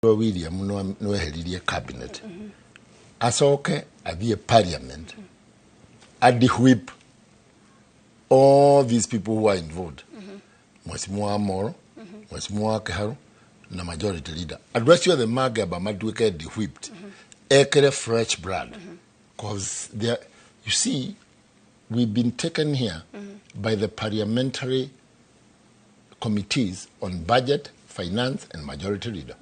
William nĩweheririe cabinet, acoke athiĩ parliament a-whip all these people who are involved, Mheshimiwa Amolo, Mheshimiwa Kiharu na majority leader, andũ acio othe mangĩamba matuĩke de-whipped, ekĩre fresh blood, cause there, you see, we've been taken here by the parliamentary committees on budget, finance and majority leader.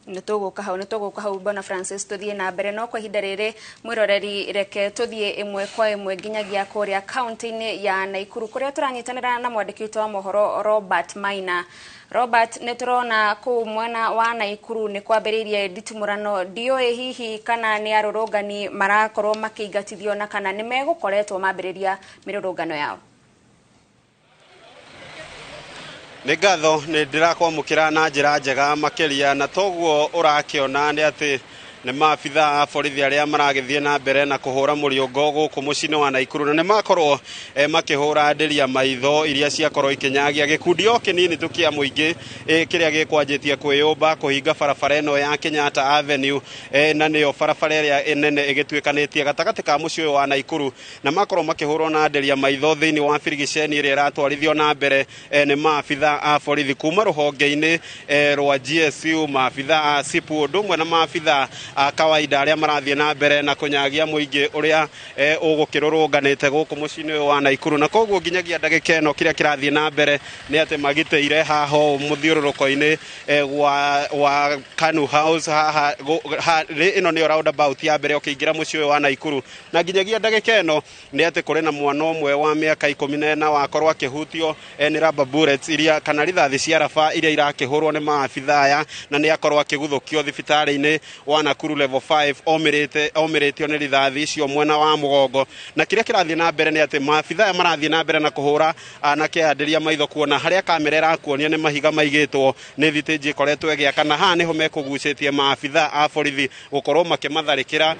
Nĩ tũgũka hau, bwana Francis, tũthiĩ na mbere, no kwa ihinda rĩrĩ, mwĩroreri, reke tũthiĩ ĩmwe kwa ĩmwe nginyagia kũrĩa kaunti-inĩ ya Naikuru, kũrĩa tũranyitanĩra na mwandĩki witũ wa mohoro Robert Maina. Robert, nĩ tũrona kũu mwena wa Naikuru nĩ kwambĩrĩirie nditimũrano. Ndiũĩ hihi kana nĩ arũrũngani marakorwo makĩingatithio na kana nĩ megũkoretwo mambĩrĩria mĩrũrũngano yao. Nĩ ngatho, nĩ ndĩrakwamũkĩra na njĩra njega makĩria. Na toguo ũrakĩona nĩ atĩ nĩ maabitha a borithi arĩa maragĩthiĩ na mbere na kũhũra mũriũngo gũkũ mũciĩ-inĩ wa Naikuru, na nĩ makorwo makĩhũra ndĩria maitho iria ciakorwo ikĩnyagia gĩkundi o kĩnini tu kĩa mũingĩ kĩrĩa gĩkwanjĩtie kwĩyũmba kũhinga barabara ĩno ya Kenyatta Avenue, na nĩyo barabara ĩrĩa nene ĩgĩtuĩkanĩtie gatagatĩ ka mũciĩ ũyũ wa Naikuru. Na makorwo makĩhũrwo na ndĩria maitho thĩinĩ wa birigiceni ĩrĩa ĩratwarithio na mbere nĩ maabitha a borithi kuma rũhonge-inĩ rwa GSU, maabitha a SIPU, ũndũ ũmwe na maabitha a kawaida arĩa marathiĩ na mbere na kũnyagia mũingĩ ũrĩa ũgũkĩrũrũnganĩte gũkũ mũciĩ-inĩ ũyũ wa Naikuru. Na koguo nginyagia ndagĩka ĩno, kĩrĩa kĩrathiĩ na mbere nĩ atĩ magitĩire haha ũũ mũthiũrũrũko-inĩ wa Kanu House haha. Ĩno nĩyo roundabout ya mbere ũkĩingĩra mũciĩ ũyũ wa Naikuru, na nginyagia ndagĩka ĩno nĩ atĩ kũrĩ na mwana ũmwe wa mĩaka 14 wakorwo akĩhutio nĩ rubber bullets iria kana rithathi cia raba iria irakĩhũrwo nĩ maabitha aya, na nĩ akorwo akĩguthũkio thibitarĩ-inĩ wa Nakuru Level 5, omĩrĩte omĩrĩtio nĩ rithathi icio mwena wa mũgongo. Na kĩrĩa kĩrathiĩ na mbere nĩ atĩ maabitha aya marathiĩ na mbere na kũhũra anake andĩria maitho, kuona harĩa kamera ĩrakuonia nĩ mahiga maigĩtwo, nĩ thitĩnji ĩkoretwo ĩgĩaka, na haha nĩho mekũgucĩtie maabitha a borithi gũkorwo makĩmatharĩkĩra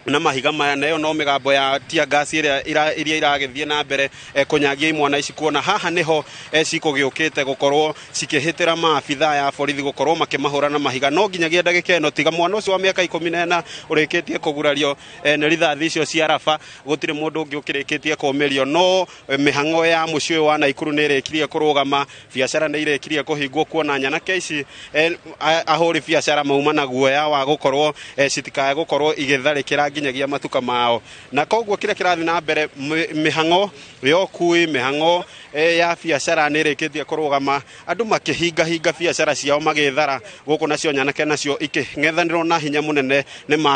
na mahiga maya. Nayo no mĩgambo ya tear gas ĩrĩa iria iragĩthiĩ na mbere kũnyagia imwana ici, kuona haha nĩho cikũgĩũkĩte gũkorwo cikĩhĩtĩra maabitha ya borithi gũkorwo makĩmahũra na mahiga. No nginyagia ndagĩka ĩno, tiga mwana ũcio wa mĩaka 14 ũrĩkĩtie kũgurario nĩ rithathi icio cia raba, gũtirĩ mũndũ ũngĩ ũkĩrĩkĩtie kũmĩrio. No mĩhang'o ya mũciĩ ũyũ wa Naikuru nĩ ĩrĩkirie kũrũgama, biacara nĩ irĩkirie kũhingwo, kuona nyanake ici ahũri biacara mauma na guoya wa gũkorwo citikae gũkorwo igĩtharĩkĩra nginyagia matuka mao. Na koguo kĩrĩa kĩrathiĩ na mbere, mĩhang'o ya ũkui, mĩhang'o ya biacara nĩ ĩrĩkĩtie kũrũgama, andũ makĩhingahinga biacara ciao magĩthara gũkũ, nacio nyanake nacio ikĩng'ethanĩrwo na hinya mũnene nĩ ma